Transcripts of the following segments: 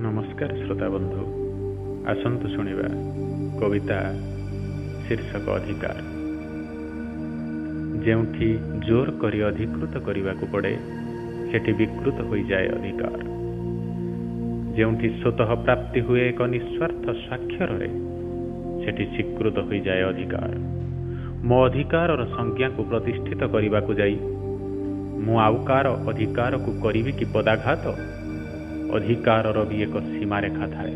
ନମସ୍କାର ଶ୍ରୋତା ବନ୍ଧୁ, ଆସନ୍ତୁ ଶୁଣିବା କବିତା ଶୀର୍ଷକ ଅଧିକାର। ଯେଉଁଠି ଜୋର କରି ଅଧିକୃତ କରିବାକୁ ପଡ଼େ, ସେଠି ବିକୃତ ହୋଇଯାଏ ଅଧିକାର। ଯେଉଁଠି ସ୍ୱତଃ ପ୍ରାପ୍ତି ହୁଏ ଏକ ନିଃସ୍ୱାର୍ଥ ସ୍ୱାକ୍ଷରରେ, ସେଠି ସ୍ୱୀକୃତ ହୋଇଯାଏ ଅଧିକାର। ମୋ ଅଧିକାରର ସଂଜ୍ଞାକୁ ପ୍ରତିଷ୍ଠିତ କରିବାକୁ ଯାଇ ମୁଁ ଆଉ କାର ଅଧିକାରକୁ କରିବି କି ପଦାଘାତ? ଅଧିକାରର ବି ଏକ ସୀମାରେଖା ଥାଏ।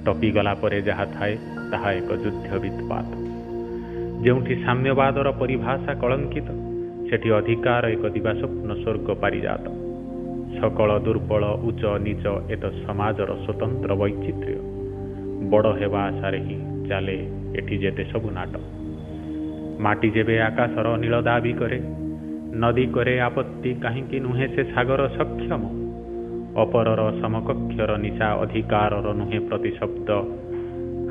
ଟପିଗଲା ପରେ ଯାହା ଥାଏ, ତାହା ଏକ ଯୁଦ୍ଧ ବିତ୍ପାତ। ଯେଉଁଠି ସାମ୍ୟବାଦର ପରିଭାଷା କଳଙ୍କିତ, ସେଠି ଅଧିକାର ଏକ ଦିବାସ୍ୱପ୍ନ ସ୍ୱର୍ଗ ପାରିଜାତ। ସକଳ ଦୁର୍ବଳ, ଉଚ୍ଚ ନୀଚ ଏତ ସମାଜର ସ୍ୱତନ୍ତ୍ର ବୈଚିତ୍ର୍ୟ। ବଡ଼ ହେବା ଆଶାରେ ହିଁ ଚାଲେ ଏଠି ଯେତେ ସବୁ ନାଟ। ମାଟି ଯେବେ ଆକାଶର ନୀଳ ଦାବି କରେ, ନଦୀ କରେ ଆପତ୍ତି, କାହିଁକି ନୁହେଁ ସେ ସାଗର ସକ୍ଷମ? ଅପରର ସମକକ୍ଷର ନିଶା ଅଧିକାରର ନୁହେଁ ପ୍ରତିଶବ୍ଦ।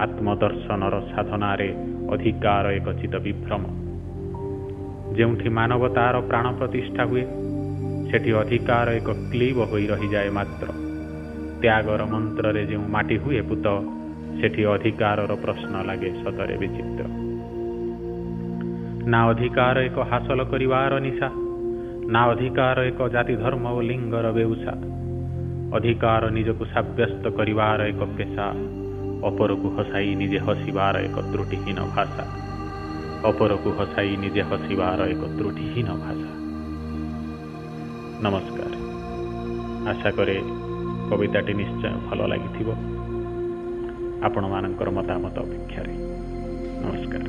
ଆତ୍ମଦର୍ଶନର ସାଧନାରେ ଅଧିକାର ଏକ ଚିତ ବିଭ୍ରମ। ଯେଉଁଠି ମାନବତାର ପ୍ରାଣ ପ୍ରତିଷ୍ଠା ହୁଏ, ସେଠି ଅଧିକାର ଏକ କ୍ଲୀବ ହୋଇ ରହିଯାଏ ମାତ୍ର। ତ୍ୟାଗର ମନ୍ତ୍ରରେ ଯେଉଁ ମାଟି ହୁଏ ପୂତ, ସେଠି ଅଧିକାରର ପ୍ରଶ୍ନ ଲାଗେ ସତରେ ବିଚିତ୍ର। ନା ଅଧିକାର ଏକ ହାସଲ କରିବାର ନିଶା, ନା ଅଧିକାର ଏକ ଜାତି, ଧର୍ମ ଓ ଲିଙ୍ଗର ବେଉସା। ଅଧିକାର ନିଜକୁ ସାବ୍ୟସ୍ତ କରିବାର ଏକ ପେସା, ଅପରକୁ ହସାଇ ନିଜେ ହସିବାର ଏକ ତ୍ରୁଟିହୀନ ଭାଷା। ଅପରକୁ ହସାଇ ନିଜେ ହସିବାର ଏକ ତ୍ରୁଟିହୀନ ଭାଷା। ନମସ୍କାର। ଆଶା କରେ କବିତାଟି ନିଶ୍ଚୟ ଭଲ ଲାଗିଥିବ। ଆପଣମାନଙ୍କର ମତାମତ ଅପେକ୍ଷାରେ। ନମସ୍କାର।